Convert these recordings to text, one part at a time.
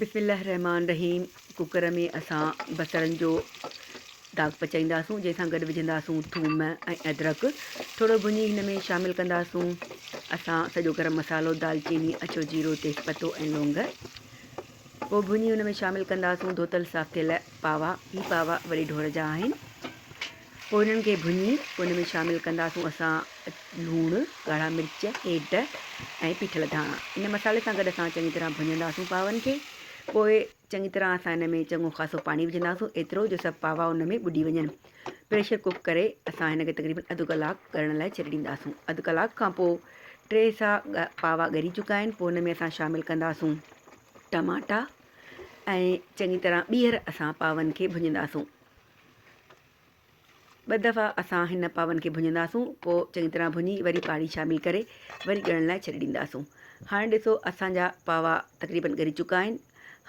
بسم الله الرحمٰن الرحيم ڪوڪر ۾ اسان بصرن جو داغ پچائينداسون جنهن سان گڏ وجهنداسون ٿوم ۽ ادرڪ ٿورو ڀڃي هن ۾ شامل ڪنداسون اسان سڄو گرم مصالحو دالچيني اڇو جيرو تيز پتو ۽ لونگ پوء ڀڃي ان ۾ شامل ڪنداسون ڌوتل صاف ٿيل پاوا هي پاوا وڏي ڍور جا آهن پوء انهن کي ڀڃي ان ۾ شامل ڪنداسون اسان لوڻ، ڳاڙها مرچ، هيڊ ۽ پيٺل ڌاڻا. ان مصالحي سان گڏ اسان چڱي طرح ڀڃنداسون پاون کي. پوء چڱي طرح اسان ان ۾ چڱو خاصو پاڻي وجهنداسون ايترو جو سڀ پاوا ان ۾ ٻڏي وڃن. پريشر ڪوڪ ڪري اسان هن کي تقريبن اڌ ڪلاڪ ڳرڻ لاء ڇڏي ڏينداسون. اڌ ڪلاڪ کان پوء ٽي حصا پاوا ڳري چڪا آهن پوء ان ۾ اسان شامل ڪنداسون ٽماٽا ۽ چڱي طرح ٻيهر اسان پاون کي ڀڃنداسون. ٻه دفعا اسان هن پاون کي ڀڃنداسون پوء چڱي طرح ڀڃي وري پاڻي شامل ڪري وري ڳڙڻ لاء ڇڏي ڏينداسون. هاڻي ڏسو اسان جا پاوا تقريبن ڳري چڪا آهن.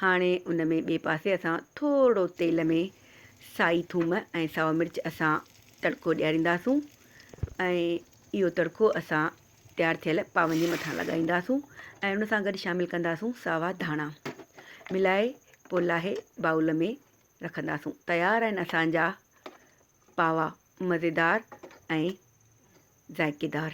هاڻي ان ۾ ٻئي پاسي اسان ٿورو تيل ۾ سائي ٿوم ۽ سائو مرچ اسان تڙڪو ڏيارينداسون ۽ اهو تڙڪو اسان تيار ٿيل پاون جي مٿان لڳائينداسون ۽ ان سان گڏ شامل ڪنداسون ساوا ڌاڻا ملائي پوء لاهي بائول ۾ رکنداسون. تيار آهن اسان جا پاوا مزيدار ۽ ذائقيدار.